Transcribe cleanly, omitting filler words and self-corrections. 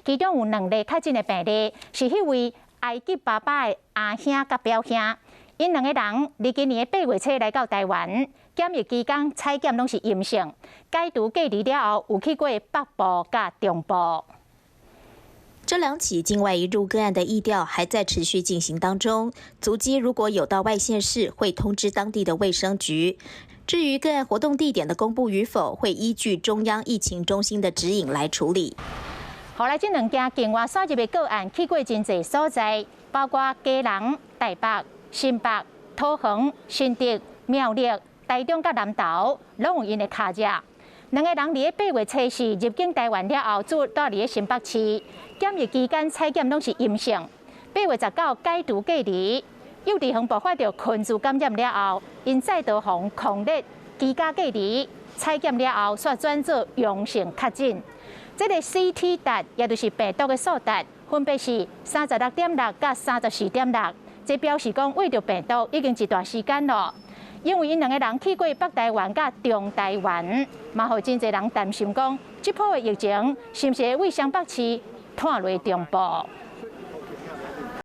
其中有兩例確診的病例，是彼位埃及爸爸的阿兄佮表兄。𪜶兩個人佇今年的8月初來到台灣，檢疫期間採檢攏是陰性，解除隔離了後，有去過北部佮中部。這兩起境外移入個案的疫調還在持續進行當中，足跡如果有到外縣市，會通知當地的衛生局。至於個案活動地點的公布與否，會依據中央疫情中心的指引來處理。後來這兩件境外輸入的個案去過真濟所在，包括基隆、台北、新北、桃園、新竹、苗栗、台中佮南投，攏有𪜶的跤跡。兩个人佇咧8月初四入境台灣了後，住蹛佇咧新北市，檢疫期間採檢攏是陰性。8月19解除隔離，幼稚園爆發著群聚感染了後，𪜶再度予匡列居家隔離，採檢了後，煞轉做陽性確診。這个 CT 值，也就是病毒的數值，分別是36.6佮34.6，這表示講秽著病毒已經一段時間囉。因為𪜶兩个人去過北台灣佮中台灣，嘛予真濟人擔心講，這波的疫情是毋是會對雙北市拖落中部？